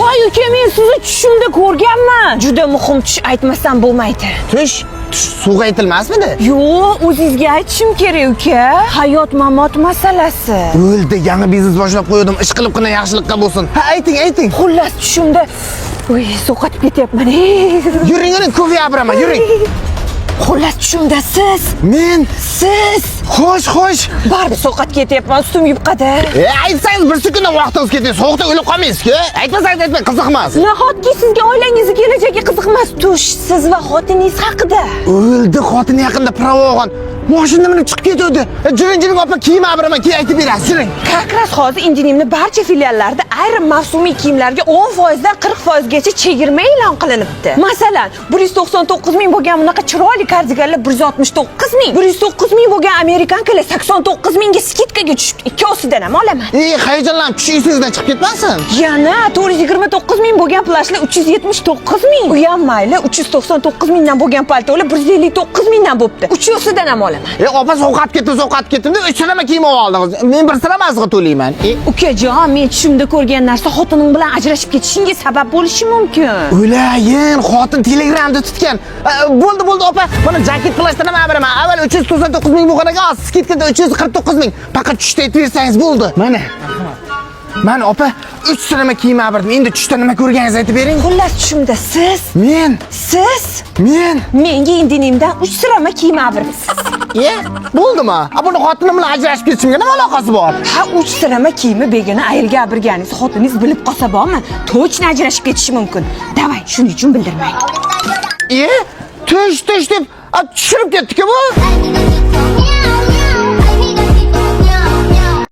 Voy uka, men sizni tushimda ko'rganman. Juda muhim tush, aytmasam bo'lmaydi. Tush, tush suvga aytilmasmidi? Yo'q, o'zingizga aytishim kerak, uka. Hayot mamot masalasi. O'ldi, yangi biznes boshlab qo'ydim. Ish qilib qina yaxshilikqa bo'lsin. Ha, ayting, ayting. Xullas, tushimda, voy, sovqotib ketyapman. Ey. Yuring, yuring, kofe olib yuring. Xullas, tushimda siz, Men siz xo'sh, xo'sh. Baribir sovqotib ketyapman, ustim yupqada. E, aytsangiz bir sekundda vaqtingiz ketadi. Sovuqda o'lib qolmaysiz-ku. Aytmasangiz aytmang, qiziq emas. Nahotki sizga oilangizni kelajagi qiziq emas? Tush siz va xotiningiz haqida. O'ldi, xotini yaqinda права olgan. Mashina minib chiqib ketuvdi. E, juring, juring opa, kiyim olib keyin aytib berasiz, juring. Как раз hozir Indinimni barcha filiallarida ayrim mavsumiy kiyimlarga 10% dan 40% gacha chegirma e'lon qilinibdi. Masalan, 199 ming bo'lgan bunaqa chiroyli kardiganlar 169 ming, 109 ming bo'lgan американка lar 89 mingga скидка ga tushibdi. Ikkovsidan ham olaman. Ey, hayajonlanib tush esingizdan chiqib ketmasin. Yana 429 ming bo'lgan plashlar 379 ming. U ham mayli, 399 mingdan bo'lgan paltolar 159 mingdan bo'pti. Uchovsidan ham olaman. E, opa, sovqotib ketdim, sovqotib ketdim deb uch sirama kiyim olib oldingiz. Men bir siramasiga to'layman. E, Ukajon, men tushimda ko'rgan narsa xotining bilan ajrashib ketishingga sabab bo'lishi mumkin. O'layin, xotin Telegramda tutgan. E, bo'ldi, bo'ldi opa. Mana jaket plashdan ham beraman. Avval 399 ming bo'lgan ekan, hozir скидка da 349 ming. Faqat tushda aytib bersangiz bo'ldi. Mana. Mana opa, 3 sirama kiyim olib. Endi tushda nima ko'rganingizni aytib bering. Xullas, tushimda siz, Men, siz men. menga Indinimdan 3 sirama kiyim olibsiz. E, bo'ldimi? A, buni xotinim bilan ajrashib ketishimga nima aloqasi bor? Ha, 3 sirama kiyimi begona ayolga oldirganingizni xotiningiz bilib qolsa bormi? Точно ajrashib ketishi mumkin. Давай, shuning uchun bildirmang. E, tush, tush deb tushirib ketdi-ku bu.